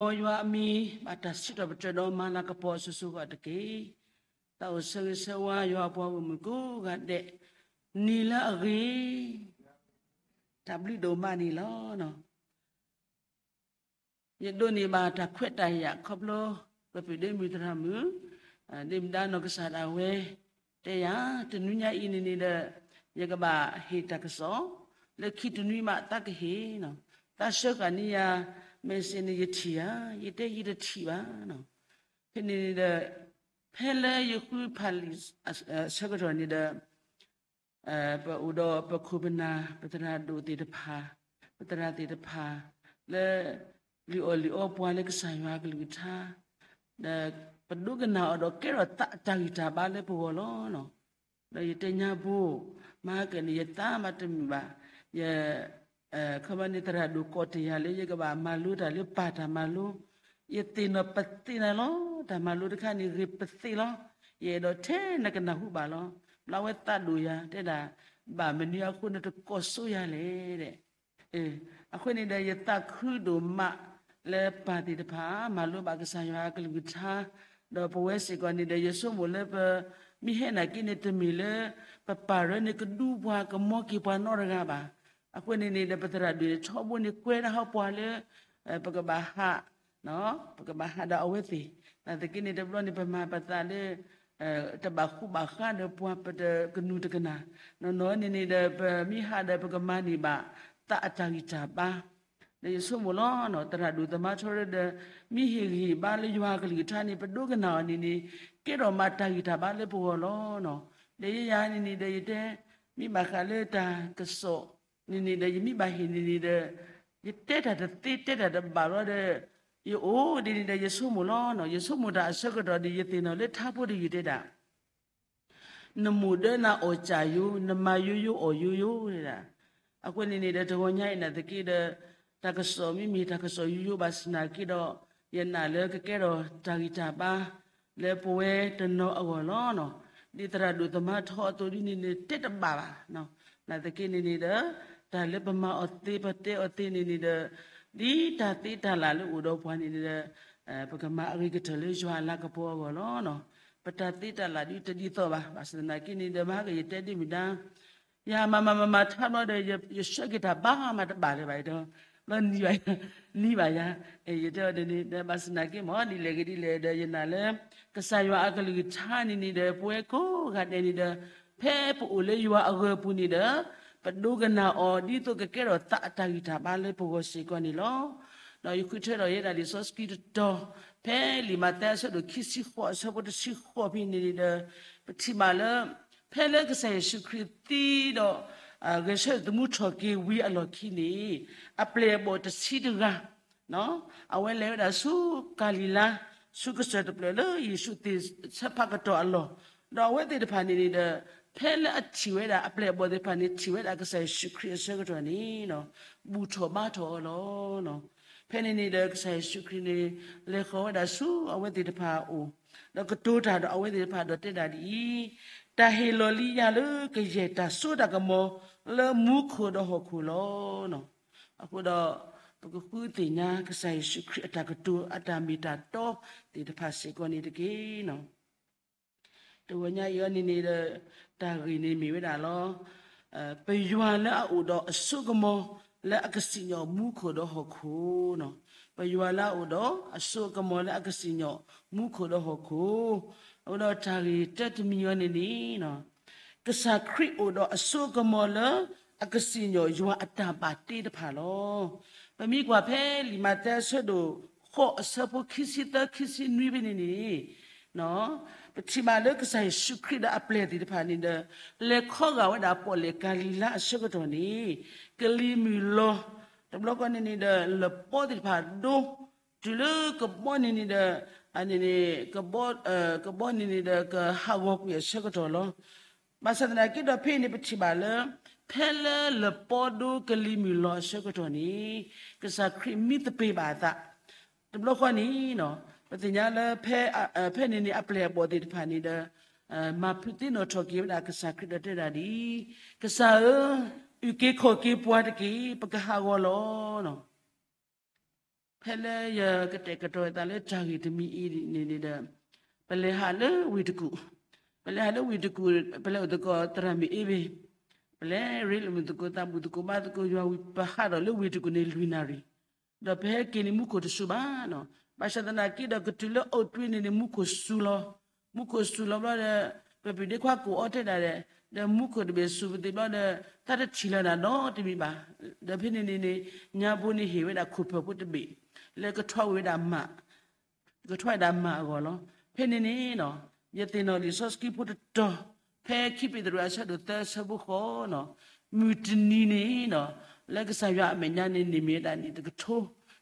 မ်ယွၤအမံၤ ဘၣ်တၢ်စံးထီၣ်ပတြၢၤဒီးမၤလၤကပီၤအစိၤစိၤဃီတက့ၢ်. သးအိၣ်ဆၢဂ့ၤဆၢဝါယွၤအပှၤဂီၢ်မုၢ်ကိးဂၤဒဲး, နံၤလၢအဂ့ၤ, တၢ်ဘျုးဒိၣ်မးန့ၣ်လီၤ. ယဒိးန့ၢ်ဘၣ်တၢ်ခွဲးတၢ်ယာ်ခီဖျိ ပပုၢ်ဒ့မုၣ်သရၣ်မုၣ်, ဒ့မုၣ်ဒါနီၢ်ကစၢ်ဒၣ်ဝဲ, တဲယၤ တနွံညါအံၤန့ၣ်န့ၣ်ဒီး ယကဘၣ်ဟ့ၣ်တၢ်ကစီၣ်, လၢခံတနွံမးသးကဟ့ၣ်နီၤ, သးဆှၢဃာ်န့ၢ်ယၤ message န့ၣ် ယထံၣ်ဧါ, ယတဲယတထံၣ်ဘၣ်နီၤ. ဖဲန့ၣ်န့ၣ်ဒီး ဖဲလၢယဃုဖးလံာ်အဆၢကတီၢ်န့ၣ်ဒီး ပအိၣ်ဒီးပခိၣ်ပနၢ် ပသရၣ်ဒိၣ်သ့ၣ်တဖၣ်, ပသရၣ်သ့ၣ်တဖၣ် လၢ လုၢ်အီၣ်လုၢ်အီပှၤလၢကစၢ်ယွၤအကလုၢ်ကထါ, ဒီးပဒိကနၣ်အီၤဒီးကဲထီၣ်သးအတၢ်ဂံၢ်တၢ်ဘါလၢပဂီၢ်လီၤ. ဒီးယတဲညါဘိ, မၤဟါကန့ၣ် ယသးမၤတမုာ်ဘၣ်, ယ ခီမန့ၣ် သရၣ်ဒိၣ်ကိးတ့ၢ်ယၤလၢ ယကဘၣ်မၤလိတၢ်လၢပၢ်တၢ်မၤလိ, ယသ့ၣ်နီၣ်ပသ့ၣ်နၤလီၤ, တၢ်မၤလိတခါန့ၣ် ဂ့ၤပသ့ၣ်လီၤ, ယအဲၣ်ဒိးထဲနကနၢ်ဟူဘၣ်လီၤ. ဘျီဝဲသးဒိၣ်ယၤ တဲဒၣ်, ဘၣ်မနုၤအဃိနတကိးစိယၤလဲၣ်ဒီး အဃိန့ၣ်ဒီး ယသးခုဒိၣ်မးလၢပၢ်သ့ၣ်တဖၣ် မၤလိဘၣ်ကစၢ်ယွၤအကလုၢ်ကထါ, ဒီးပဝဲစ့ၢ်ကီးန့ၣ်ဒီး ယဆိကမိၣ်လၢပမ့ၢ်ဟဲနာ်က့န့ၣ် တမ့ၢ်လၢပပၢ်ရၢန့ၣ်ကဒူပှၤကမီက့ၤပှၤနီတဂၤဘၣ်. အဃိန့ၣ်န့ၣ်ဒီး ပသရၣ်ဒိၣ်န့ၣ် ထီဘိန့ၣ်ကွဲဒၣ်ဟီပှၤလၢ ပကဘၣ်ဟး ပကဘၣ်ဟးဒီးအဝဲသ့ၣ်, နာ်သက့န့ၣ် တဘျီန့ၣ် ပမၤပသးလၢ တဘၣ်ဃူဘၣ်ဃးဒီးပှၤ ပတကနူၤတကနၣ်, နီၢ်နီၢ်န့ၣ်န့ၣ်ဒီး ပမ့ၢ်ဟးဒီးပကမၤန့ၢ်ဘၣ် သးအတၢ်ဂံၢ်တၢ်ဘါ, ဒီးယဆိကမိၣ်လီၤ သရၣ်ဒိၣ်သမါထီဒီး မ့ၢ်ဟ့ၣ်ဂံၢ်ဟ့ၣ်ဘါလၢယွၤအကလုၢ်ကထါန့ၣ် ပဒိကနၣ်အီၤန့ၣ်န့ၣ် ကဲထီၣ်မးတၢ်ဂံၢ်တၢ်ဘါလၢပဂီၢ်လီၤ. ဒီးယယၤန့ၣ်န့ၣ်ဒီး ယတဲ မ့ၢ်ဘၣ်ဃးလၢတၢ်ကစီၣ်န့ၣ်န့ၣ်ဒီး ယမ့ၢ်ဘၣ်ဟ့ၣ်န့ၣ်န့ၣ်ဒီး ယတဲတၢ်တသ့တဲတၢ်တဘၣ်ဘျီဒီး ယအိၣ်ဒ်န့ၣ်ဒီး ယဆိကမိၣ်လီၤ. ယဆိကမိၣ်တၢ်အဆၢကတီၢ်ဒီး ယသ့ၣ်နီၣ်လၢထါဖိတယုၢ်တဲဒၣ် နမိၢ်ဒၢနၤအီၣ်ကၢ်ယိ, နမၤယိယိအီၣ်ယိယိဒၣ်. အဃိန့ၣ်န့ၣ်ဒီး တဂီၤညါအံၤနာ်သက့ဒီး တၢ်ကစီၣ်မ့မ့ၢ်တၢ်ကစီၣ်ယိယိဘၣ်ဆၣ်သနာ်က့ဒီး ယနာ်လၢကကဲထီၣ်တၢ်ဂံၢ်တၢ်ဘါ လၢပဝဲတနီၤအဂီၢ်လီၤ. ဒ်သရၣ်ဒိၣ်သမါထီအသိးဒ်န့ၣ်န့ၣ် တဲတဘၣ်ဘၣ်. နာ်သက့န့ၣ်န့ၣ်ဒီး တၢ်လၢပမၤအီၤသ့ ပတဲအီၤသ့န့ၣ်န့ၣ်ဒီး ဒ်တၢ်သ့တၢ်လၢ်လၢအိၣ်ဒီးပှၤန့ၣ်ဒီး ပကမၤအဂ့ၤကတၢၢ်လၢယွၤအလၤကပီၤအဂီၢ်လီၤ. ပတၢ်သ့တၢ်လၢ်ဒ်တဒ်သိးဘၣ်. ဘၣ်ဆၣ်သနာ်က့န့ၣ်ဒီး မၤဟါကယတဲဒ်မုၢ်ဒါ ယမၤမၤမၤမၤထါဘျီဒီး ယဆှၢက့ၤတၢ်ဘါမးတဘၣ်လၢၤဘၣ်ဒီး ဘျီနံၤဘၣ်ယၤ, နံၤဘၣ်ယၤ, ယတဲအီၤဒ်န့ၣ်ဒီး ဘၣ်ဆၣ်သနာ်က့မ့ၢ် ဒ်လဲၣ်ဂ့ၤဒ်လဲၣ်ဒီး ယနာ်လၢ ကစၢ်ယွၤအကလုၢ်ကထါန့ၣ်န့ၣ်ဒီး ပဝဲကိးဂၤဒဲးန့ၣ်ဒီး ဖဲပအိၣ်လၢယွၤအဂၢၤပူၤန့ၣ်ဒီး ပဒိကနၣ်အီၤ ဒ်သိးကကဲထီၣ်သးအတၢ်ဂံၢ်တၢ်ဘါလၢပဂီၢ်စ့ၢ်ကီးန့ၣ်လီၤ. ဒီးယဃုထၢထီၣ်ယဲဒၣ်လံာ်စီဆှံတတီၤ ဖဲလံာ်မးသဲအဆၢဒိၣ်ခံဆံဃိးအဆၢဖိတဆံဃိးဖဲန့ၣ်န့ၣ်ဒီး ပထံၣ်ဘၣ်လၢ ဖဲလၢကစၢ်ယ့ၣ်ၡူးခရံာ်သံဒီး ဂဲၤဆၢထၢၣ်သမူထီၣ်က့ၤဝံၤအလီၢ်ခံန့ၣ် အပျဲၢ်အဘီၣ်တဆံတဂၤ အဝဲလဲၤဝဲဒၣ်ဆူကၤလံၤလါ ဆူကစၢၢ်တဖျၢၣ်လၢယ့ၣ်ၡူးသ့ၣ်ဆၢဖးကတီၢ်အလီၢ်, ဒီးအဝဲသ့ၣ်တဖၣ်န့ၣ်န့ၣ်ဒီး ဖဲလၢအထံၣ်ဝဲဒၣ် အပျဲၢ်အဘီၣ်သ့ၣ်တဖၣ်န့ၣ် ထံၣ်ဝဲဒၣ်ကစၢ်ယ့ၣ်ၡူးခရံာ်အဆၢကတီၢ်န့ၣ် ဘူၣ်ထီၣ်ဘါထီၣ်အီၤလီၤ. ဖဲန့ၣ်န့ၣ်ဒီး ကစၢ်ယ့ၣ်ၡူးခရံာ်န့ၣ် လဲၤဃီၤဝဲဒၣ်ဆူအဝဲသ့ၣ်တဖၣ်အအိၣ်, ဒီးကတိၤတၢ်ဒီးအဝဲသ့ၣ်တဖၣ်ဒီးတဲဒၣ်ဒ်အံၤ, တၢ်ဟ့ၣ်လီၤလံယၤလၢကယဲၢ်တၢ်စိတၢ်ကမီၤ လၢမူခိၣ်ဒီးဟီၣ်ခိၣ်လီၤ. အဃိဒီး ပကဃုသ့ၣ်ညါကစၢ်ယ့ၣ်ၡူးခရံာ်အတၢ်ကတိၤအတၢ်မ့ၢ်တၢ်တီသ့ၣ်တဖၣ်စ့ၢ်ကီးန့ၣ်တက့ၢ်. တဂီၤညါအံၤအီၤန့ၣ်န့ၣ်ဒီး တၢ်ဂ့ၢ်န့ၣ်မ့ၢ်ဝဲဒၣ်လီၤ. ပယွၤလၢအအိၣ်ဒီးအစိကမီၤလၢအကစံၣ်ညီၣ်မူခိၣ်ဒီးဟီၣ်ခိၣ်နီၤ. ပယွၤလၢအအိၣ်ဒီးအစိကမီၤလၢအကစံၣ်ညီၣ်မူခိၣ်ဒီးဟီၣ်ခိၣ်, အဃိဒီးတၢ်ဂ့ၢ်တၢတမံၤအီၤန့ၣ်န့ၣ် ကစၢ်ခရံာ်အိၣ်ဒီးအစိကမီၤလၢအကစံၣ်ညီၣ်ယွၤအတၢ်ဘၣ်တ့တဖၣ်လီၤ. ပမ့ၢ်ကွၢ်ဖဲလံာ်မးသဲအဆၢဒိၣ်ဃိးအဆၢဖိခံဆံသၢ ခံဆံနွံဖဲန့ၣ်န့ၣ် ပထံၣ်ဘၣ်လၢကစၢ်ယ့ၣ်ၡူးခရံာ်ဒီးအပျဲၢ်သ့ၣ်တဖၣ်န့ၣ်ဒီး လဲၤခီဂာ်ဝဲဒၣ်ပီၣ်လဲၣ်ကၤလံၤလါအဆၢကတီၢ်န့ၣ် ကလံၤမုၢ်လီၤ, တဘျီဃီန့ၣ်န့ၣ်ဒီး လပီသ့ၣ်တဖၣ်ဒိ တုၤလၢကဘီန့ၣ်န့ၣ်ဒီး ကဘီန့ၣ်န့ၣ်ဒီး ကဟးဂီၤကွံာ်အဆၢကတီၢ်လီၤ. ဘၣ်ဆၣ်သနာ်က့ဒီးဖဲအံၤန့ၣ် ပထံၣ်ဘၣ်လၢ ဖဲလၢလပီဒိကလံၤမုၢ်လီၤအဆၢကတီၢ်န့ၣ် ကစၢ်ခရံာ်မံသပ့ၤဘၣ်အသး, တဘျီဃီန့ၣ် ပသ့ၣ်ညါလၢ ဖဲန့ၣ်န့ၣ် အပျဲၢ်အဘီၣ်သ့ၣ်တဖၣ်န့ၣ်ဒီး မၤဖုးသ့ၣ်နီၣ်ထီၣ်က့ၤဝဲဒၣ်ကစၢ်ခရံာ်ဒီးတဲဒၣ်ဒ်အံၤ, ကစၢ်ဧၢ, အုၣ်က့ၤခီၣ်က့ၤပှၤတက့ၢ်, ပကဟးဂီၤလီၤ. ဖဲလၢယကတဲာ်ကတီၤသးလၢတၢ်ဂ့ၢ်တမံၤအံၤန့ၣ်န့ၣ်ဒီး ပလဲၤဟးလၢဝ့ၢ်တကူၣ်, ပလဲၤဟးလၢဝ့ၢ်တကူၣ်, ပလဲၤအိၣ်သကိးသရၣ်မုၣ်အ့ဘ့ၣ်, ပလဲၤရ့လိာ်မုာ်သကိး သးဘူၣ်သကိးဘါသကိးယွၤဝံၤ ပဟးထီၣ်လၢဝ့ၢ်တကူၣ်န့ၣ်လွံၢ်နၣ်ရံၣ်, ဒီးပဟဲက့ၤန့ၣ်မူခိၣ်တစူၤဘၣ်နီၤ. ဘၣ်ဆၣ်သနာ်က့ဒီးကတုၤလၢအိၣ်တွ့န့ၣ်န့ၣ် မူခိၣ်စူၤလီၤ. မူခိၣ်စူၤလီၤဘျီဒီး ပပုၢ်ဒ့ခွါကူၣ်အီၣ်တဲဒၣ်ဒီး ဒီးမူခိၣ်တဘ့ၣ်စူၤပသ့ၣ်ဘျီဒီး တၢ်တထံၣ်လၢၤဒၣ်နီတမံၤဘၣ်. ဒီးဖဲန့ၣ်န့ၣ်န့ၣ် ညါဘိန့ၣ်ဟ့ၣ်ဝဲဒၣ် ခိၣ်ဖၢၣ်ဖိတဘ့ၣ် လၢကထွါဝဲဒၣ်မး ကထွါဝဲဒၣ်မးအဂီၢ်လီၤ. ဖဲန့ၣ်န့ၣ်နီၤ ယသ့ၣ်နီၣ်လံာ်စီဆှံဖိတတီၤ ဖဲခံပ့းတရူးအဆၢဒိၣ်သၢအဆၢဖိဃိးနီၤ, မုၢ်တနံၤန့ၣ်နီၤ လၢကစၢ်ယွၤအမဲာ်ညါန့ၣ် န့ၢ်မ့ၢ်ဝဲဒၣ်နံၣ်တကထိ,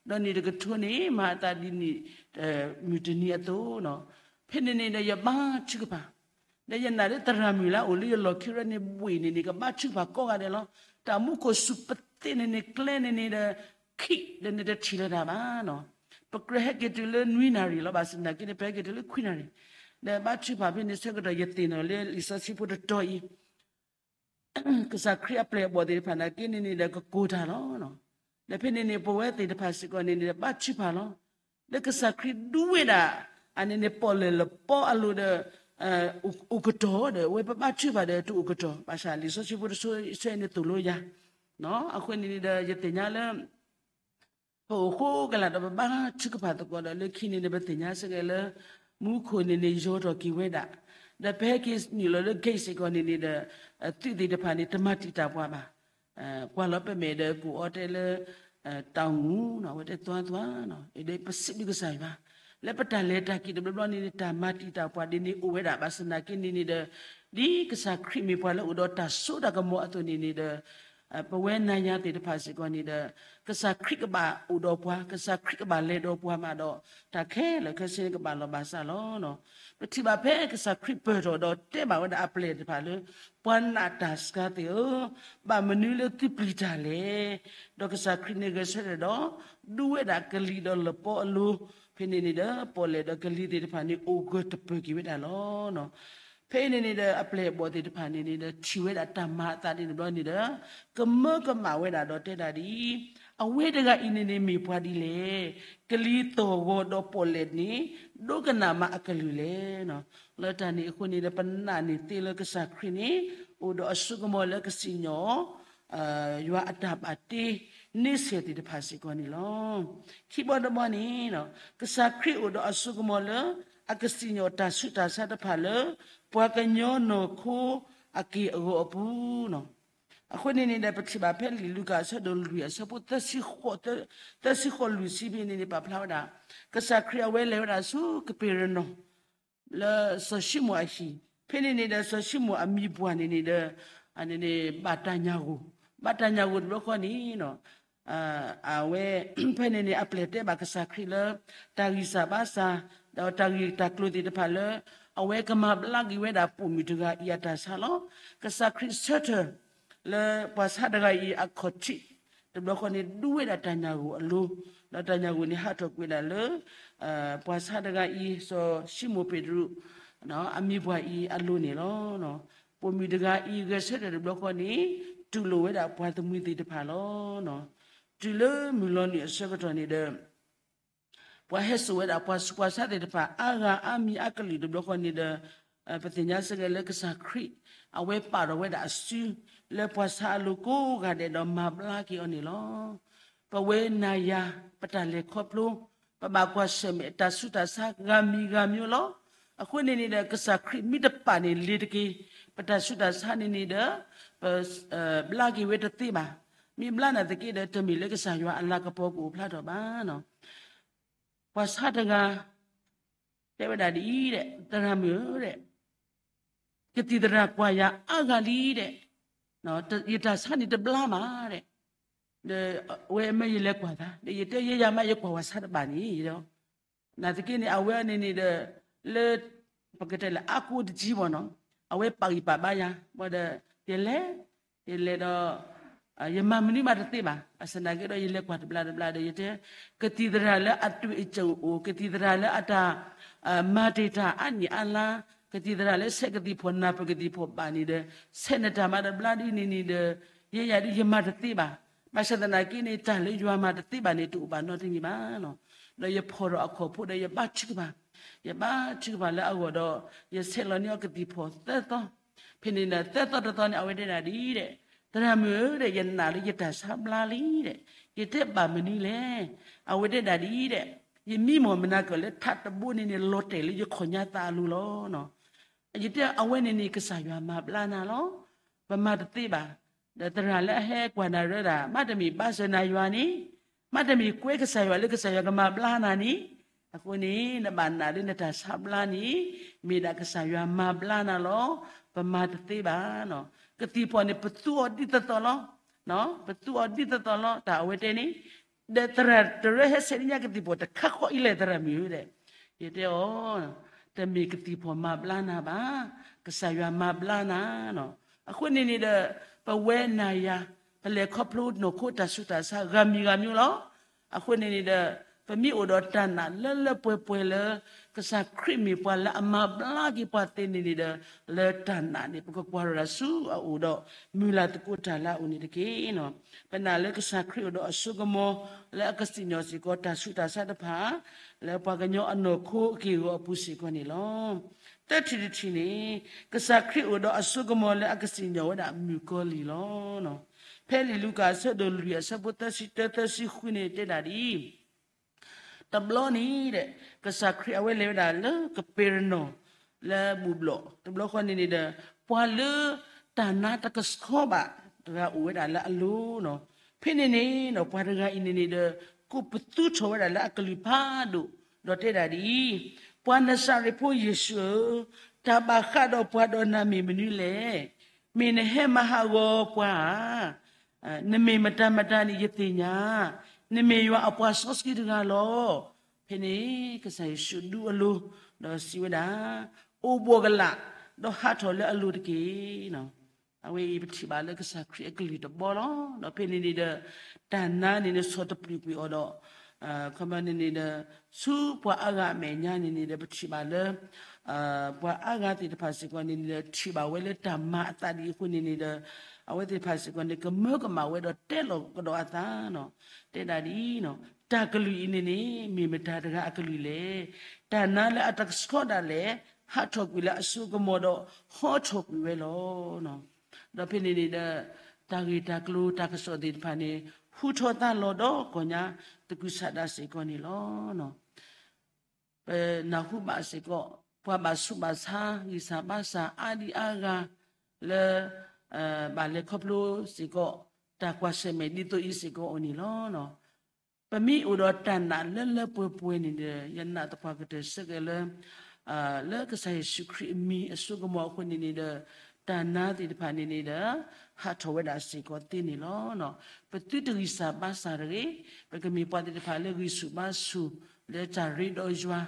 ဒီးနံၣ်တကထိန့ၣ် မၤအသးဒ်နံၣ် မုၢ်တနံၤအသိးနီၤ. ဖဲန့ၣ်န့ၣ်ဒီးယဘါထုကဖၣ် ဒီးယနာ်လၢသရၣ်မုၣ်လၢအအိၣ်လၢယလီၢ်ခံရဲၣ်န့ၣ် ဘှ့ၣ်န့ၣ်န့ၣ် ကဘါထုကဖၣ်ကိးဂၤဒဲးလီၤ. တၢ်မူခိၣ်စူၤပသ့ၣ်န့ၣ်န့ၣ် ကျဲန့ၣ်န့ၣ်ဒီး ခံး ဒီးန့ၣ်တထံၣ်လၢၤဒၣ်ဘၣ်နီၤ. ပကြၢးဟဲက့ၤတုၤလၢနွံနၣ်ရံၣ်လီၤ. ဘၣ်ဆၣ်သနာ်က့န့ၣ် ပဟဲက့ၤတုၤလၢခွံနၣ်ရံၣ်, ဒီးဘါထုကဖၣ်ဖဲန့ၣ်ဆၢကတီၢ် ယသ့ၣ်နီၣ်လၢလံာ်စီဆှံဖိတတီၤအံၤ ကစၢ်ခရံာ်အပျဲၢ်အဘီၣ်သ့ၣ်တဖၣ်နာ်က့န့ၣ်န့ၣ်ဒီး ကကိၢ်တၢ်လီၤ. ဒီးဖဲန့ၣ်န့ၣ် ပဝဲသ့ၣ်တဖၣ်စ့ၢ်ကီးန့ၣ်န့ၣ်ဒီး ဘါထုကဖၣ်လီၤ. လၢကစၢ်ခရံာ်ဒူဝဲဒၣ် အန့ၣ်န့ၣ် ပီၣ်လဲၣ်လပီအလိၤဒီး အိၣ်ကတီၢ်ဒီး အဝဲပဘါထုကဖၣ်ဒီးတအိၣ်ကတီၢ်, ဘၣ်ဆၣ်လံာ်စီဆှံဖိတဆၢအံၤန့ၣ်သိၣ်လိယၤ. အဃိန့ၣ်န့ၣ်ဒီး ယသ့ၣ်ညါလၢ ပအိၣ်ဃိကလာ်ဒီး ပဘါထုကဖၣ်သကိးဒီး လၢခံန့ၣ်န့ၣ် ပသ့ၣ်ညါစ့ၢ်ကီးလၢ မူခိၣ်န့ၣ်န့ၣ် ယိာ်ထီၣ်က့ၤဝဲဒၣ်, ဒီးပဟဲက့ၤနုာ်လီၤလၢ gate စ့ၢ်ကီးန့ၣ်န့ၣ်ဒီး သုးသ့ၣ်တဖၣ်န့ၣ် တမၤတံာ်တာ်ပှၤဘၣ်. ကွၢ်လီၤပမဲာ်ဒီး ကူၣ်အီၣ်တဲလၢ တၢ်အိၣ်မူနီၤ အဝဲတဲသွါသွါနီၤ ဒီးပစံးဘျုးကစၢ်ယွၤ လၢပတၢ်လဲၤတၢ်က့ၤတဘျီဘျီန့ၣ်န့ၣ် တၢ်မၤတံာ်တာ်ပှၤဒ်န့ၣ်အိၣ်ဝဲဒၣ် ဘၣ်ဆၣ်သနာ်က့န့ၣ်န့ၣ်ဒီး ဒ်ကစၢ်ခရံာ်မ့ၢ်ပှၤလၢအိၣ်ဒီးတၢ်စိတၢ်ကမီၤအသိးန့ၣ်န့ၣ်ဒီး ပဝဲနၤယၤသ့ၣ်တဖၣ်စ့ၢ်ကီးန့ၣ်ဒီး ကစၢ်ခရံာ်ကဘၣ်အိၣ်ဒီးပှၤ, ကစၢ်ခရံာ်ကဘၣ်လဲၤဒီးပှၤမးဒီး တၢ်ခဲလၢာ်ခဲဆ့န့ၣ် ကဘၣ်လီၤဘၣ်စးလီၤ. ပထံၣ်ဘၣ်ဖဲကစၢ်ခရံာ်ပၢၢ်ထီၣ်ဒီးတဲဘၣ်ဝဲဒၣ်အပျဲၢ်တဖၣ်လၢ ပှၤနာ်တၢ်စှၤသ့ၣ်ဧၢ, ဘၣ်မနုၤလၢသုပျံၤတၢ်လဲၣ်. ဒီးကစၢ်ခရံာ်န့ၣ်ဂဲၤဆၢထၢၣ်ဒီး ဒူဝဲဒၣ်ကလံၤဒီးလပီအလိၤ, ဖဲန့ၣ်န့ၣ်ဒီး ပီၣ်လဲၣ်ဒီးကလံၤသ့ၣ်တဖၣ်န့ၣ် အိၣ်ဂၢၢ်တပၢၢ်က့ၤဝဲဒၣ်လီၤ. ဖဲအံၤန့ၣ်န့ၣ်ဒီး အပျဲၢ်အဘီၣ်သ့ၣ်တဖၣ်န့ၣ်န့ၣ်ဒီး ထံၣ်ဝဲဒၣ်တၢ်မၤအသးဒ်န့ၣ်ဘျီန့ၣ်ဒီး ကမၢကမၣ်ဝဲဒၣ်ဒီးတဲဒၣ်ဒ်အံၤ, အဝဲတဂၤအံၤန့ၣ်န့ၣ်မ့ၢ်ပှၤဒ်လဲၣ်. ကလံၤသီၣ်ဂီၤဒီးပီၣ်လဲၣ်န့ၣ် ဒိကနၣ်မးအကလုၢ်လဲၣ်. လၢတၢ်န့ၣ်အဃိန့ၣ်ဒီး ပနာ်န့ၢ်သ့လၢကစၢ်ခရံာ်န့ၣ် အိၣ်ဒီးအစိကမီၤလၢကစံၣ်ညီၣ် ယွၤအတၢ်ဘၣ်တ့န့ဆၢၣ်သ့ၣ်တဖၣ်စ့ၢ်ကီးန့ၣ်လီၤ. ခံဘီတဘီန့ၣ် ကစၢ်ခရံာ်အိၣ်ဒီးအစိကမီၤလၢ အကစံၣ်ညီၣ်တၢ်ဆူးတၢ်ဆါတဖၣ်လၢ ပှၤကညီနီၢ်ခိအက့ၢ်အဂီၤအပူၤနီၤ. အဃိန့ၣ်န့ၣ်ဒီး ပထံၣ်ဘၣ်ဖဲလံာ်လူၤကၣ်အဆၢဒိၣ်လွံၢ်အဆၢဖိ သၢဆံဃိးလွံၢ်ဆံဖဲန့ၣ်န့ၣ် ပာ်ဖျါဝဲဒၣ် ကစၢ်ခရံာ်အဝဲလဲၤဝဲဒၣ်ဆူကပ့းရနီၣ် လၢစီၤၡံမိၣ်အဟံၣ်, ဖဲန့ၣ်န့ၣ်ဒီး စီၤၡံမိၣ်အမံၤပှၢ်န့ၣ်န့ၣ်ဒီး အန့ၣ်န့ၣ် ဘၣ်တၢ်ညၣ်ဂိၢ်, ဘၣ်တၢ်ညၣ်ဂိၢ်တဘျီဃီန့ၣ်နီၤ, အဝဲ ဖဲန့ၣ်န့ၣ် အပျဲၢ်တဲဘၣ်ကစၢ်ခရံာ်လၢ တၢ်ဂံၢ်စၢ်ဘါစၢ် ဒီးတၢ်ဂ့ၢ်တၢ်ကျိၤသ့ၣ်တဖၣ်လၢ အဝဲကမၤဘျါက့ၤဝဲဒၣ်ပိာ်မုၣ်တဂၤအံၤအတၢ်ဆါလီၤ. ကစၢ်ခရံာ်ဆၢထၢၣ် လၢပှၤဆါတဂၤအံၤအခီၣ်ထံး တဘျီဃီန့ၣ် ဒူဝဲဒၣ်တၢ်ညၣ်ဂိၢ်အလိၤ, ဒီးတၢ်ညၣ်ဂိၢ်န့ၣ်ဟးထီၣ်ကွံာ်ဒၣ်လၢ ပှၤဆါတဂၤအံၤ စီၤၡံမိၣ်ပ့းတရူး အမံၤပှၢ်အံၤအလိၤန့ၣ်လီၤ. ပိာ်မုၣ်တဂၤအံၤဂဲၤဆၢထၢၣ်တဘျီဃီန့ၣ် တူၢ်လိာ်ဝဲဒၣ်ပှၤသမံသ့ၣ်တဖၣ်လီၤ. တုၤလၢမုၢ်လီၤနုာ်အဆၢကတီၢ်န့ၣ်ဒီး ပှၤဟဲစိာ်ဝဲဒၣ်ပှၤဆူးပှၤဆါသ့ၣ်တဖၣ် အါဂၤအါမံၤအါကလုာ်တဘျီဃီန့ၣ်ဒီး ပသ့ၣ်ညါစ့ၢ်ကီးလၢကစၢ်ခရံာ် အဝဲပာ်ထီၣ်ဝဲဒၣ်အစု လၢပှၤဆါအလိၤကိးဂၤဒဲးဒီးမၤဘျါက့ၤအီၤန့ၣ်လီၤ. ပဝဲနၤယၤ ပတၢ်လဲၤခီဖျိ ပဘၣ်ကွၢ်ဆၢၣ်မဲာ်တၢ်ဆူးတၢ်ဆါဂၤမံၤဂၤမံၤလီၤ. အဃိန့ၣ်န့ၣ်ဒီး ကစၢ်ခရံာ်မ့ၢ်တပာ်န့ၣ်လ့ၤတက့ၢ် ပတၢ်ဆူးတၢ်ဆါန့ၣ်န့ၣ်ဒီး ပ ဘျါက့ၤဝဲတသ့ဘၣ်. မ့ၢ်ဘျါနာ်သက့ဒီး တမ့ၢ်လၢကစၢ်ယွၤအလၤကပီၤကအိၣ်ဖျါထီၣ်ဘၣ်နီၤ. ပှၤဆါတဂၤ တဲဝဲဒၣ်ဒ်အံၤဒဲး သရၣ်မုၣ်ဧၢဒဲး ကသံၣ်သရၣ်ကွၢ်ယၤအါဂၤလံဒဲး, ယတၢ်ဆါန့ၣ်တဘျါဘၣ်ဒဲး, ဒီးအဝဲမၢယလဲၤကွၢ်သး ဒီးယတဲယဲယၤမး ယကွၢ်ဝဲဆါတဘၣ်န့ၣ်ဒီး နာ်သက့န့ၣ် အဝဲန့ၣ်န့ၣ်ဒီး လၢ ပကတဲလၢအါကိးတကံဘၣ်နီၤ, အဝဲပာ်ဂံၢ်ပာ်ဘါယၤ ဘၣ်ဒီး ယလဲၤ ယလဲၤဒီး ယမၤမနုၤမးတသ့ဘၣ်. ဘၣ်ဆၣ်သနာ်က့ဒီး ယလဲၤကွၢ်တဘျီတဘျီဒီး ယတဲ ကသံၣ်သရၣ်လၢအတူၢ်အစိၣ်အိၣ်, ကသံၣ်သရၣ်လၢအတၢ် မၤတ့ၢ်တၢ်အါနံၣ်အါလါ, ကသံၣ်သရၣ်လၢဆဲးကသံၣ်ဖီၣ်နၢ်ပၢၢ်ကသံၣ်ဖီၣ်ဘၣ်န့ၣ်ဒီး ဆဲးနတၢ်မၤတဘျါဒ်န့ၣ်န့ၣ်ဒီး ယဲယၤဒ်ယမၤတသ့ဘၣ်. ဘၣ်ဆၣ်သနာ်က့န့ၣ် တၢ်လၢယွၤမၤတသ့ဘၣ်န့ၣ် တအိၣ်ဘၣ်နီတမံၤဘၣ်. ဒီးယဖီၣ်ထီၣ်အခီၣ်ဖိဒီးယဘါထုကဖၣ်, ယဘါထုကဖၣ်လၢအဂီၢ်ဒီး ယဆဲးလီၤန့ၢ်အီၤကသံၣ်ဖီၣ်သၢသီ, ဖဲန့ၣ်ဒီးသၢသီတသီန့ၣ် အဝဲတဲဒၣ်ဒ်အံၤဒီး, သရၣ်မုၣ်ဧၢဒီး ယနာ်လၢယတၢ်ဆါဘျါလံဒီး, ယတဲဘၣ်မနုၤလဲၣ်. အဝဲတဲဒၣ်ဒ်အံၤဒီး, ယမံမီၢ်မနၤကၢၢ်လၢထးတဘိန့ၣ်န့ၣ် လီၤတဲာ်လၢယခီၣ်ညါသးအလိၤလီၤ. ယတဲအဝဲန့ၣ်န့ၣ် ကစၢ်ယွၤမၤဘျါနၤလီၤ. ပမၤတသ့ဘၣ်. ဒီးသရၣ်လၢအဟဲကွၢ်နၤရၢဒၣ် မ့တမ့ၢ်ဘါစၢၤနၤယွၤန့ၣ်, မ့တမ့ၢ်ကွဲကစၢ်ယွၤလၢကစၢ်ယွၤကမၤဘျါနၤန့ၣ်, အဃိန့ၣ် နဘၣ်နာ်လၢနတၢ်ဆါဘျါန့ၣ် မ့ၢ်ဒၣ်ကစၢ်ယွၤမၤဘျါနၤလီၤ. ပမၤတသ့ဘၣ်. ကသံၣ်ဖီၣ်န့ၣ် ပသူအီၤဒ်သိးသိးလီၤ. ပသူအီၤဒ်သိးသိးလီၤ တၢ်အဝဲတဲန့ၣ်, ဒီးသရၣ်တရၢဟဲဆဲးလၢညါကသံၣ်ဖီၣ်တခါဃီအံၤလဲၣ် သရၣ်မုၣ်ဧၢဒီး, ယတဲအီၤ, တမ့ၢ်ကသံၣ်ဖီၣ်မၤဘျါနၤဘၣ်, ကစၢ်ယွၤမၤဘျါနၤ. အဃိန့ၣ်န့ၣ်ဒီး ပဝဲနၤယၤ ပလဲၤခီဖျိနီၢ်ခိတၢ်ဆူးတၢ်ဆါ ဂၤမံၤဂၤမံၤလီၤ. အဃိန့ၣ်န့ၣ်ဒီး ပမ့ၢ်အိၣ်ဒီးတၢ်နာ်လၢလၢပှဲၤပှဲၤလၢ ကစၢ်ခရံာ်မ့ၢ်ပှၤလၢအမၤဘျါက့ၤပှၤသ့န့ၣ်န့ၣ်ဒီး လၢတၢ်နာ်န့ၣ် ပကကွၢ်ထီၣ်တၢ်ဆူအအိၣ်ဒီး မုၢ်လၢ်သကိးတၢ်လၢအအိၣ်န့ၣ်တက့ၢ်. ပနာ်လၢကစၢ်ခရံာ်အိၣ်ဒီးအစိကမီၤ လၢအကစံၣ်ညီၣ်စ့ၢ်ကီးတၢ်ဆူးတၢ်ဆါတဖၣ် လၢပှၤကညီအနီၢ်ခိအက့ၢ်အဂီၤအပူၤစ့ၢ်ကီးန့ၣ်လီၤ. သၢထံၣ်တထံၣ်န့ၣ်, ကစၢ်ခရံာ်အိၣ်ဒီးအစိကမီၤလၢအကစံၣ်ညီၣ်ဝဲဒၣ်မုၣ်ကီၤလံၢ်လီၤ. ဖဲလံာ်လူၤကၣ်အဆၢဒိၣ်လွံၢ်အဆၢဖိသၢဆံတၢ သၢဆံဃုန့ၣ်တဲဒၣ်ဒ်အံၤ, တဘျီန့ၣ်ဒီး ကစၢ်ခရံာ်အဝဲလဲၤဝဲဒၣ်လၢကပ့းရနီၣ် လၢဘူၣ်ဘျီၣ် တဘျီဃီန့ၣ်န့ၣ်ဒီး ပှၤလၢတၢ်နါတကဆှီဘၣ်တဂၤအိၣ်ဝဲဒၣ်လၢအလိၤနီၤ. ဖဲန့ၣ်န့ၣ်ဒီး ပှၤတဂၤအံၤန့ၣ်န့ၣ်ဒီး ကိးပသူထီၣ်ဝဲဒၣ်လၢအကလုၢ်ဖးဒိၣ် ဒီးတဲဒၣ်ဒ်အံၤ, ပှၤနစၤရ့းဖိယ့ၣ်ၡူးဧၢ, တၢ်ဘၣ်ဃးဒီးပှၤဒီးနၤမ့ၢ်မနုၤလဲၣ်. မ့ၢ်နဟဲမၤဟးဂီၤပှၤဧါ. နမ့ၢ်မတၤမတၤန့ၣ်ယသ့ၣ်ညါ, နမ့ၢ်ယွၤအပှၤစီဆှံတဂၤလီၤ. ဖဲန့ၣ် ကစၢ်ယ့ၣ်ၡူးဒူအလိၤ ဒီးစံးဝဲဒၣ်, အိၣ်ဘှီၣ်ကလာ်, ဒီးဟးထီၣ်လၢအလိၤတက့ၢ်. အဝဲအံၤပထံၣ်ဘၣ်လၢကစၢ်ခရံာ်အကလုၢ်တဘီလီၤ. ဒီးဖဲန့ၣ်န့ၣ်ဒီး တၢ်နါန့ၣ်န့ၣ်ဆီၣ်တပျုာ်ကွံာ်အီၤဒီး ခီပညီန့ၣ်န့ၣ်ဒီး ဆူပှၤအါဂၤအမဲာ်ညါန့ၣ်န့ၣ်ဒီး ပထံၣ်ဘၣ်လၢ ပှၤအါဂၤသ့ၣ်တဖၣ်စ့ၢ်ကီးန့ၣ်န့ၣ်ဒီး ထံၣ်ဘၣ်ဝဲလၢတၢ်မၤအသးဒ်အံၤအဃိန့ၣ်န့ၣ်ဒီး အဝဲသ့ၣ်တဖၣ်စ့ၢ်ကီးန့ၣ် ကမၢကမၣ်ဝဲဒီးတဲလီၤကဒီးအသးနီၤ. တဲဒၣ်ဒ်အံၤ, တၢ်ကလုၢ်အံၤန့ၣ်န့ၣ် မ့ၢ်မတၤတဂၤအကလုၢ်လဲၣ်. တၢ်နါလၢအတကဆှီဒၣ်လဲာ် ဟးထီၣ်ကွံာ်လၢအစိကမီၤဒီး ဟီထီၣ်ကွံာ်ဝဲလီၤ. ဒီးဖဲန့ၣ်န့ၣ်ဒီး တၢ်ဂ့ၢ်တၢ်ကျိၤတၢ်ကစီၣ်သ့ၣ်တဖၣ်န့ၣ် ဟူထီၣ်သါလီၤဒီးကိးညါ သကုၤဆးဒးစ့ၢ်ကီးန့ၣ်လီၤ. ပနၢ်ဟူဘၣ်စ့ၢ်ကီး ပှၤဘၣ်ဆူးဘၣ်ဆါ ဂံၢ်စၢ်ဘါစၢ်အါဒံအါဂၤ လၢ ဘၣ်လဲၤခီဖျိစ့ၢ်ကီး တၢ်ကွၢ်ဆၢၣ်မဲာ်ဒ်သိးအံၤစ့ၢ်ကီးအိၣ်န့ၣ်လီၤ. ပမ့ၢ်အိၣ်ဒီးတၢ်နာ်လၢလၢပှဲၤပှဲၤန့ၣ်ဒီး ယနာ်သပှၢ်ကတၢၢ်ဆၢက့ၤလၢ လၢကစၢ်ယ့ၣ်ၡူးခရံာ်အမံၤအစိကမီၤအဃိန့ၣ်န့ၣ်ဒီး တၢ်နါသ့ၣ်တဖၣ်န့ၣ်န့ၣ်ဒီး ဟးထီၣ်ဝဲဒၣ်စ့ၢ်ကီးသ့န့ၣ်လီၤ. ပသုတဂံၢ်စၢ်ဘါစၢ်တဂ့ၤ, ပကမ့ၢ်ပှၤသ့ၣ်တဖၣ်လၢဂံၢ်ဆူၣ်ဘါဆူၣ် လၢတၢ်ရ့ဒီးယွၤ,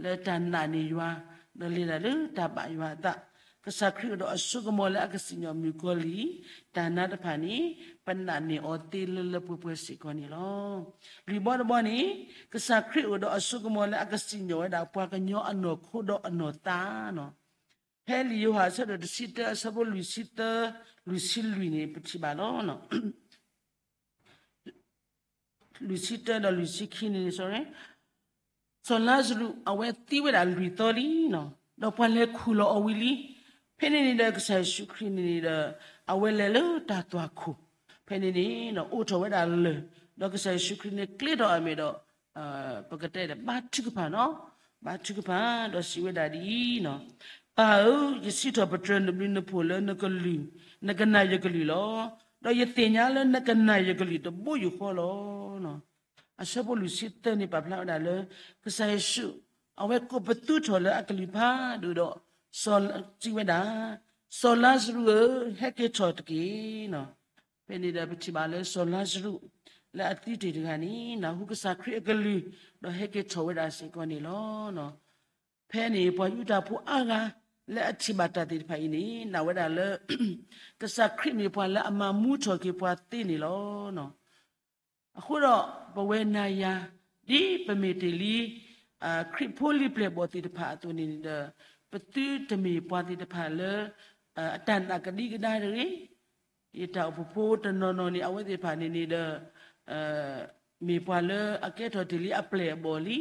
လၢတၢ်နာ်န့ၢ်ယွၤ, ဒီးလဲၤတၢ်လၢတၢ်ဘၣ်ယွၤအသး, ကစၢ်ခရံာ်အိၣ်ဒီးအစိကမီၤလၢအကစံၣ်ညီၣ်မုၣ်ကီၤလံၢ်, တၢ်နါတဖၣ်န့ၣ် ပနာ်န့ၢ်အီၤသ့လၢလၢပှဲၤပှဲၤစ့ၢ်ကီးန့ၣ်လီၤ. လွံၢ်ဘီတဘီန့ၣ် ကစၢ်ခရံာ်အိၣ်ဒီးအစိကမီၤလၢအကစံၣ်ညီၣ်ဝဲဒၣ်ပှၤကညီအနီၢ်ခိဒီးအနီၢ်သးနီၤ. ဖဲလံာ်ယိၤဟၣ်အဆၢဒိၣ်တဆံတၢအဆၢဖိလွံၢ်ဆံသၢ, လွံၢ်ဆံလွံၢ်န့ၣ် ပထံၣ်ဘၣ်လီၤ. လွံၢ်ဆံတၢဒီးလွံၢ်ဆံခံန့ၣ် စီၤလါစရူး အဝဲသံဝဲဒၣ်လွံၢ်သီလံနီၤ, ဒီးပှၤလဲၤခူၣ်လီၤအီၤဝံၤလံ. ဖဲန့ၣ်န့ၣ်ဒီး ကစၢ်ယ့ၣ်ၡူးခရံာ်န့ၣ်န့ၣ်ဒီး အဝဲလဲၤလၢတၢ်သွၣ်ခိၣ်, ဖဲန့ၣ်န့ၣ် အိးထီၣ်ဝဲဒၣ်လၢၢ်, ဒီးကစၢ်ယ့ၣ်ၡူးခရံာ်န့ၣ် ကျဲထီၣ်အမဲာ်ဒီး ပကတဲဒီး ဘါထုကဖၣ်နီၤ, ဘါထုကဖၣ် ဒီးစံးဝဲဒၣ်ဒ်အံၤနီၤ, ပၢ်ဧၢ, ယစံးထီၣ်ပတြၢၤနဘျုးနဖှိၣ်လၢနကလုၢ်, နကနာ်ယကလုၢ်လီၤ. ဒီးယသ့ၣ်ညါလၢနကနာ်ယကလုၢ်တဘိယူၢ်ဃီလီၤ. အဆၢဖိလွံၢ်ဆံသၢန့ၣ် ပာ်ဖျါဝဲဒၣ်လၢ ကစၢ်ယ့ၣ်ၡူး အဝဲကိးပသူထီၣ်လၢအကလုၢ်ဖးဒိၣ်ဒီး စံးဝဲဒၣ်, စီၤလါစရူးဧၢ, ဟဲက့ၤထီၣ်တက့ၢ်နီၤ. ဖဲန့ၣ်ဒီး ပထံၣ်ဘၣ်လၢစီၤလါစရူး လၢအသံတ့ၢ်တဂၤန့ၣ် နၢ်ဟူကစၢ်ခရံာ်အကလုၢ် ဒီးဟဲက့ၤထီၣ်ဝဲဒၣ်စ့ၢ်ကီးန့ၣ်လီၤ. ဖဲန့ၣ် ပှၤယူဒၤဖိအါဂၤ လၢအထံၣ်ဘၣ်တၢ်သ့ၣ်တဖၣ်အံၤန့ၣ် နာ်ဝဲဒၣ်လၢ ကစၢ်ခရံာ်မ့ၢ်ပှၤလၢအမၤမူထီၣ်က့ၤပှၤသ့န့ၣ်လီၤ. အဃိဒီး ပဝဲနၤယၤ ဒ်ပမ့ၢ်တ့ၢ်လံ ခရံာ်ဖိလံၤပျဲၢ်ဘီၣ်သ့ၣ်တဖၣ်အသိးန့ၣ်ဒီး ပသုတမ့ၢ်ပှၤသ့ၣ်တဖၣ်လၢ အတၢ်နာ်ကဒံကဒါတဂ့ၤ, ယတၢ်အိၣ်ဖှိၣ်ဖိတနီၤနီၤန့ၣ် အဝဲသ့ၣ်တဖၣ်န့ၣ်န့ၣ်ဒီး မ့ၢ်ပှၤလၢအကဲထီၣ်တ့ၢ်လံအပျဲၢ်အဘီၣ်လံ.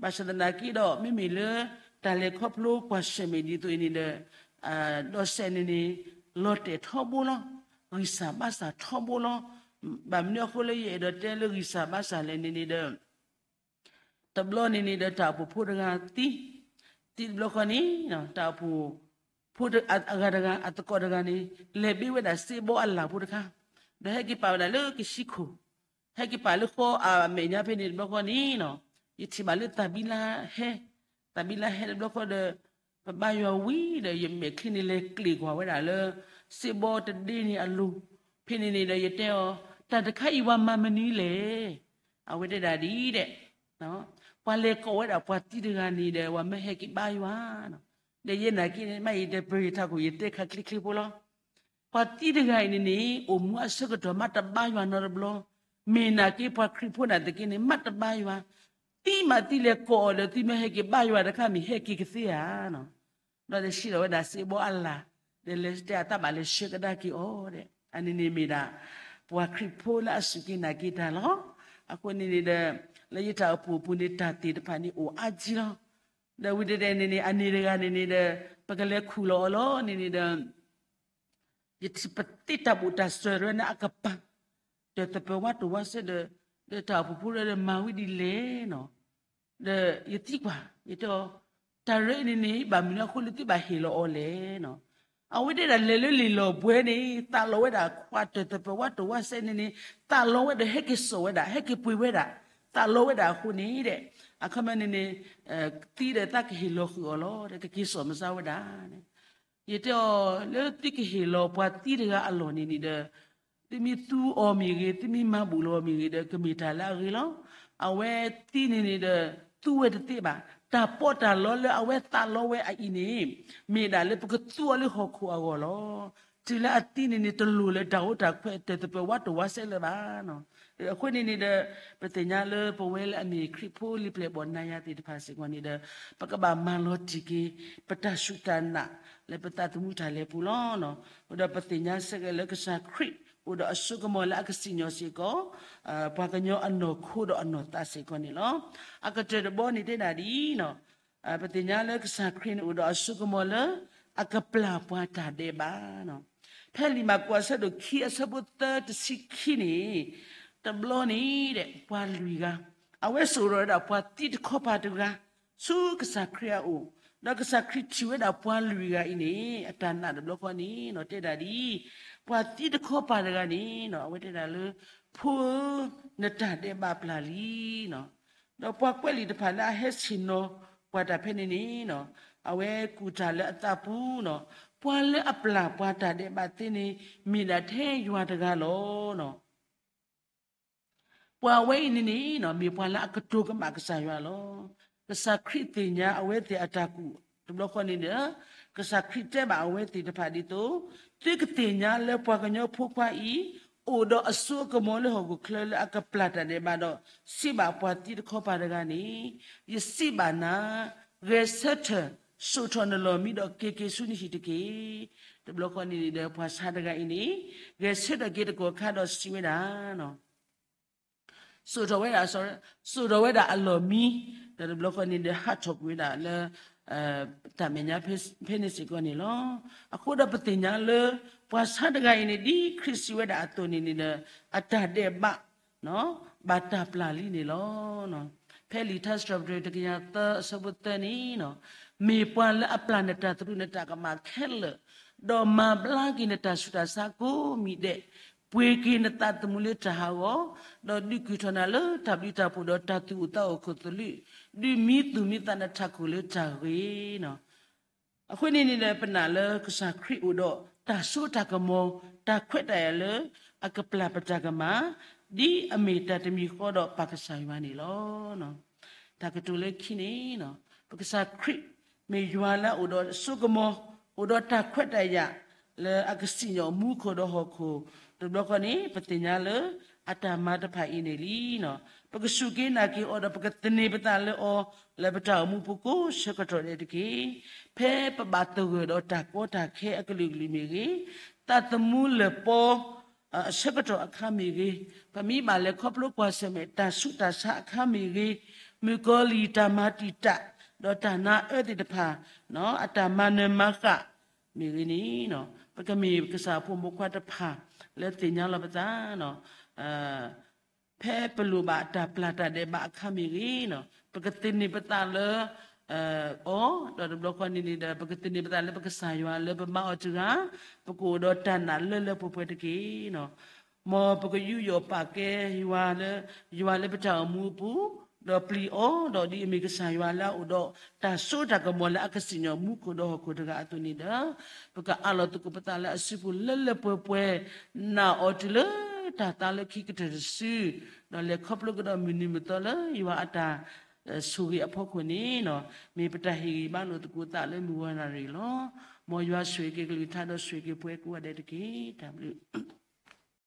ဘၣ်ဆၣ်သနာ်က့ဒီး မ့မ့ၢ်လၢတၢ်လဲၤခီဖျိပှၤဆၢၣ်မဲာ်ဒ်သိးအံၤန့ၣ်ဒီး ဒီးစဲးန့ၣ်န့ၣ် လီၤတဲာ်ထီဘိလီၤ. ဂံၢ်စၢ်ဘါစၢ်ထီဘိလီၤ. ဘၣ်မနုၤအဃိလၢယအဲၣ်ဒိးတဲလၢဂံၢ်စၢ်ဘါစၢ်လဲၣ်န့ၣ်န့ၣ်ဒီး တဘျီန့ၣ်န့ၣ်ဒီး တၢ်အိၣ်ဖှိၣ်ဖိတဂၤသံ, သံတဘျီဃီန့ၣ် တၢ်အိၣ်ဖှိၣ်ဖိအဂၤတဂၤ အသကိးတဂၤန့ၣ် လဲၤဘ့ဝဲဒၣ်စ့ဘီအလၣ်ဖိတခါ, ဒီးဟဲက့ၤပာ်ဝဲဒၣ်လၢကဆံခိၣ်, ဟဲက့ၤပာ်လၢဃီအမဲာ်ညါဖဲန့ၣ်တဘျီဃီန့ၣ်နီၤ, ယထံၣ်ဘၣ်လၢတၢ်ဘံလါဟဲ, တၢ်ဘံလါဟဲတဘျီဃီဒီး ပဘါယွၤဝံၤဒီး ယမဲာ်ချံန့ၣ်လဲၤကျ့ၣ်ကွၢ်ဝဲဒၣ်လၢ စ့ဘီတဒ့န့ၣ်အလိၤ, ဖဲန့ၣ်န့ၣ်ဒီးယတဲအီၤ, တၢ်တခါအံၤပှၤမၤမနုၤလဲၣ်. အဝဲတဲဒၣ်ဒ်အံၤဒဲး ပှၤလဲၤကိးဝဲဒၣ်ပှၤသံတဂၤန့ၣ်ဒီး ပှၤမၢဟဲက့ၤဘါယွၤနီၤ, ဒီးယဲနာ်က့န့ၣ် မ့ၢ်ယတဲပၢၢ်ယထးခိၣ် ယတဲခါချ့ချ့ဖိလီၤ. ပှၤသံတဂၤအံၤန့ၣ်န့ၣ် အိၣ်မူအဆၢကတီၢ်မးတဘါယွၤနီတဘျီ, မ့ၢ်နာ်က့ပှၤခရံာ်ဖိနာ်သက့န့ၣ် မးတဘါယွၤ, သံမးသံလဲၤကိးအီၤဒီး သုမၢဟဲက့ၤဘါယွၤတခါမ့ၢ်ဟဲက့ၤကသ့ဧါ. ဒီးတဆံးလီၤဝဲဒၣ်စ့ဘီအလၣ်, ဒီးလဲၤတဲအတၢ်ဘၣ်လဲၤဆှၢကဒါက့ၤအီၤဒီး အန့ၣ်န့ၣ်မ့ၢ်ဒၣ် ပှၤခရံာ်ဖိလၢအစူၢ်က့ၤနာ်က့ၤတၢ်လီၤ. အဃိန့ၣ်န့ၣ်ဒီး လၢယတၢ်အိၣ်ဖှိၣ်အပူၤန့ၣ် တၢ်သ့ၣ်တဖၣ်န့ၣ်အိၣ်အါကံလီၤ. ဒီးဝံၤတဒဲးန့ၣ်န့ၣ် အန့ၣ်တဂၤန့ၣ်န့ၣ်ဒီး ပကလဲၤခူၣ်လီၤအီၤလီၤန့ၣ်န့ၣ်ဒီး ယထံၣ်ပသ့တၢ်ဘူၣ်တၢ်စၢၤတဝဲန့ၣ်အကပၤ, ဒီးသပၢၤဝါတိၤဝါစဲဒီး ဒီးတၢ်အိၣ်ဖှိၣ်ဖိဒီးမၤဝံၤဒ်လဲၣ်နီၤ, ဒီးယသံကွၢ် ယတဲအီၤ, တၢ်ရ့န့ၣ်န့ၣ် ဘၣ်မနုၤအဃိလၢသုဘၣ်ဟ့ၣ်လီၤအီၤလဲၣ်နီၤ. အဝဲတဲဒၣ်လဲၤလၢလံာ်လီၤဘှဲန့ၣ် သးလီဝဲဒၣ်ခွါတၢ်သပၢၤဝါတိၤဝါစဲန့ၣ်န့ၣ် သးလီဝဲဒီးဟဲက့ၤစိာ်ဝဲဒၣ် ဟဲက့ၤပှ့ၤဝဲဒၣ်, သးလီဝဲဒၣ်အဃိန့ၣ်ဒီး အခီပညီန့ၣ်န့ၣ် သံဒီးသးကဟ့ၣ်လီၤဃုာ်အီၤလီၤ ဒီးကက့ၤစိာ်မစါဝဲဒၣ် ယတဲအီၤ လၢသုကဟ့ၣ်လီၤပှၤသံတဂၤအလီၢ်န့ၣ်န့ၣ်ဒီး သုမ့ၢ်သူအီၤမ့ၢ်ဂ့ၤ သုမ့ၢ်မၤဘူၣ်လီၤအီၤမ့ၢ်ဂ့ၤဒီး ကမ့ၢ်တၢ်လၢအဂ့ၤလီၤ. အဝဲသံန့ၣ်န့ၣ်ဒီး သူဝဲတသ့ဘၣ်. တၢ်ပီးတၢ်လီလၢအဝဲသးလီဝဲအံၤန့ၣ် မ့ၢ်ဒၣ်လၢပကသူအီၤလၢဟီၣ်ခိၣ်အဂီၢ်လီၤ. တုၤလၢအသံန့ၣ်န့ၣ် တလိၣ်လၢတၢ်အိၣ်တၢ်ခွဲးတၢ်သပၢၤဝါတိၤဝါစဲလၢၤဘၣ်. အဃိန့ၣ်န့ၣ်ဒီး ပသ့ၣ်ညါလၢပဝဲလၢအမ့ၢ်ခရံာ်ဖိလံာ်ပျဲၢ်ဘီၣ်နၤယၤသ့ၣ်တဖၣ်စ့ၢ်ကီးန့ၣ်ဒီး ပကဘၣ်မၤလီၤတံၢ်က့ၤ ပတၢ်စူၢ်တၢ်နာ်လၢပသးသမူတၢ်လဲၤပူၤလီၤ. ဒီးပသ့ၣ်ညါစ့ၢ်ကီးလၢကစၢ်ခရံာ်အိၣ်ဒီးအစိကမီၤလၢအကစံၣ်ညီၣ်စ့ၢ်ကီး ပှၤကညီအနီၢ်ခိဒီးအနီၢ်သးစ့ၢ်ကီးန့ၣ်လီၤ. အကတၢၢ်တဘီန့ၣ်တဲဒၣ်ဒ်အံၤ, ပသ့ၣ်ညါလၢကစၢ်ခရံာ်န့ၣ်အိၣ်ဒီးအစိကမီၤလၢ အကပျၢ်ပှၤတၢ်ဒဲးဘး ဖဲလံာ်မၢ်ကူးအဆၢဒိၣ်ခံအဆၢဖိသၢတဆံခံန့ၣ်, တဘျီန့ၣ်ဒီး ပှၤလွံၢ်ဂၤ အဝဲစိာ်ထီၣ်ဝဲဒၣ်ပှၤသံတခီပၤတဂၤ ဆူကစၢ်ခရံာ်အအိၣ်, ဒီးကစၢ်ခရံာ်ထံၣ်ဝဲဒၣ်ပှၤလွံၢ်ဂၤအံၤန့ၣ် အတၢ်နာ်တဘျီဃီန့ၣ် တဲဒၣ်ဒ်အံၤ, ပှၤသံတခီပၤတဂၤန့ၣ် အဝဲတဲဒၣ်လၢ ဖိဧၢ, နတၢ်ဒဲးဘးပျၢ်လံ ဒီးပှၤကွဲးလံာ်တဖၣ်လၢအဟဲဆ့ၣ်နီၤပှၤတၢ်ဖဲန့ၣ်န့ၣ်, အဝဲကူၣ်တၢ်လၢအသးပူၤ, ပှၤလၢအပျၢ်ပှၤတၢ်ဒဲးဘးသ့န့ၣ် မ့ၢ်ဒၣ်ထဲယွၤတဂၤလီၤ. ပှၤဝဲအံၤန့ၣ်န့ၣ် မ့ၢ်ပှၤလၢအကတိၤကမၣ်ကစၢ်ယွၤလီၤ. ကစၢ်ခရံာ်သ့ၣ်ညါအဝဲသ့ၣ်အတၢ်ကူၣ်တဘျီဃီန့ၣ်ဒီး ကစၢ်ခရံာ်တဲဘၣ်အဝဲသ့ၣ်တဖၣ်ဒ်သိး, သုကသ့ၣ်ညါလၢပှၤကညီဖိခွါအံၤ အိၣ်ဒီးအစိအကမီၤလၢဟီၣ်ခိၣ်ချၢလၢအကပျၢ်တၢ်ဒဲးဘးဒီး စံးဘၣ်ပှၤသံတခီပၤတဂၤန့ၣ်, ယစံးဘၣ်နၤ, ဂဲၤဆၢထၢၣ် စိာ်ထီၣ်နလီၢ်မံဒီးက့ၤက့ၤဆူနဟံၣ်တက့ၢ်. တဘျီဃီန့ၣ်န့ၣ်ဒီး ပှၤဆါတဂၤအံၤန့ၣ် ဂဲၤဆၢထၢၣ်က့ၤတကီၢ်ခါဒီးစံးဝဲဒၣ် စိာ်ထီၣ်ဝဲဒၣ်, စိာ်ထီၣ်ဝဲဒၣ်အလီၢ်မံ, ဒီးတဘျီဃီန့ၣ်ဒီး ဟးထီၣ်ကွံာ်ဝဲဒၣ်လၢ တၢ်မဲာ်ညါဖဲန့ၣ်စ့ၢ်ကီးန့ၣ်လီၤ. အဃိဒီးပသ့ၣ်ညါလၢ ပှၤဆါတဂၤအံၤန့ၣ် ဒ်ခရံာ်စံးဝဲဒၣ်အသိးန့ၣ်န့ၣ်ဒီး အတၢ်ဒဲးဘး ဘၣ်တၢ်ပျၢ်လံန့ၣ်လီၤ. ဖဲလံာ်ထါစံးထီၣ်ပတြၢၤတကယၤသၢအဆၢဖိသၢန့ၣ်, မ့ၢ်ပှၤလၢအပျၢ်နတၢ်သရူးနတၢ်ကမၣ်ခဲလၢာ်, ဒီးမၤဘျါက့ၤနတၢ်ဆူးတၢ်ဆါကိးမံၤဒဲး, ပှ့ၤက့ၤနသးသမူလၢတၢ်ဟးဂီၤ, ဒီးဒုးကုၢ်ထီၣ်နၤလၢတၢ်ဘျုးတၢ်ဖှိၣ်ဒီးတၢ်သူၣ်အိၣ်သးအိၣ်ခိၣ်သလုး, ဒုးမံသူၣ်မံသးနထးခိၣ်လၢတၢ်ဂ့ၤ အဃိန့ၣ်န့ၣ်ဒီး ပနာ်လၢကစၢ်ခရံာ်အိၣ်ဒီးတၢ်စိတၢ်ကမီၤ, တၢ်ခွဲးတၢ်ယာ်လၢအကပျၢ်ပတၢ်ကမၣ်, ဒ်အမ့ၢ်တၢ်တမံၤဃီဒီးပၢ်ကစၢ်ယွၤန့ၣ်လီၤ. တၢ်ကတိၤလၢခံန့ၣ်, ပကစၢ်ခရံာ်မ့ၢ်ယွၤလၢအအိၣ်ဒီးစိကမီၤ, အိၣ်ဒီးတၢ်ခွဲးတၢ်ယာ် လၢအကစံၣ်ညီၣ်မူခိၣ်ဒီးဟီၣ်ခိၣ်, တဘျီဃီန့ၣ် ပသ့ၣ်ညါလၢအတၢ်မၤတဖၣ်အံၤန့ၣ်လံ. ပကစူၢ်က့ၤနာ်က့ၤအီၤဒီး ပကသန့ၤပသးလၢအီၤ လၢပတၢ်အိၣ်မူပူၤကိးဆၢကတီၢ်ဒဲးတက့ၢ်. ဖဲပဘၣ်သဂၢၢ်ဒီးတၢ်ကီတၢ်ခဲအကလုာ်ကလုာ်မ့ၢ်ဂ့ၤ, သးသမူလၢၢ်ပီ အဆၢကတီၢ်အခါမ့ၢ်ဂ့ၤ, ပမ့ၢ်ဘၣ်လဲၤခီဖျိကွၢ်ဆၢၣ်မဲာ်တၢ်ဆူးတၢ်ဆါအခါမ့ၢ်ဂ့ၤ, မုၣ်ကီၤလံၢ်တၢ်မၤတံာ်တာ် ဒီးတၢ်နါအၢသ့ၣ်တဖၣ် အတၢ်မၤနၢၤမၤဃၣ်မ့ၢ်ဂ့ၤန့ၣ်, ပကမ့ၢ်ကစၢ်ဖိမုၣ်ဖိခွါတဖၣ်လၢသ့ၣ်ညါလီၤပသး ဖဲပလိၣ်ဘၣ်တၢ်ပျၢ်တၢ်ဒဲးဘးအခါမ့ၢ်ဂ့ၤ, ပကသန့ၤပသးလၢအီၤ, ဒီးတဘျီဃီန့ၣ်န့ၣ်ဒီး ပကသန့ၤပသးလၢပကစၢ်ယွၤလၢပဘါအီၤတဂၤ, ပကအိၣ်ဒီးတၢ်နာ်လၢလၢပှဲၤပှဲၤတက့ၢ်. မ်ပကယူးယီၣ်ပာ်ကဲယွၤလၢ ယွၤလၢပတၢ်အိၣ်မူအပူၤ, ဒီးပျံၤအီၤ, ဒီးဒ်အမ့ၢ်ကစၢ်ယွၤလၢအအိၣ်ဒီး တၢ်စိတၢ်ကမီၤလၢအကစံၣ်ညီၣ်မူခိၣ်ဒီးဟီၣ်ခိၣ်တဂၤအသိးန့ၣ်ဒီး, ပကအးလီၤသကိးပသးလၢအစုပူၤလၢလၢပှဲၤပှဲၤ, နာ်အီၤတုၤလၢတၢ်သါလၢခံကတၢၢ်တစု, ဒီးလဲၤခီဖျိကဒီးမုၢ်နံၤမုၢ်သီလၢယွၤအတၢ်ဆိၣ်ဂ့ၤအဖီခိၣ်န့ၣ်, မ့ၢ်ပတၢ်ဟ့ၣ်ဂံၢ်ဘါလိာ်သကိးသးလၢမုၢ်ဂီၤနၣ်ရံၣ်လီၤ. မ်ယွၤဆိၣ်ဂ့ၤက့ၤကလုၢ်ကထါဒီးဆိၣ်ဂ့ၤက့ၤပှၤကိးဂၤဒဲးတက့ၢ်. တၢ်ဘျုး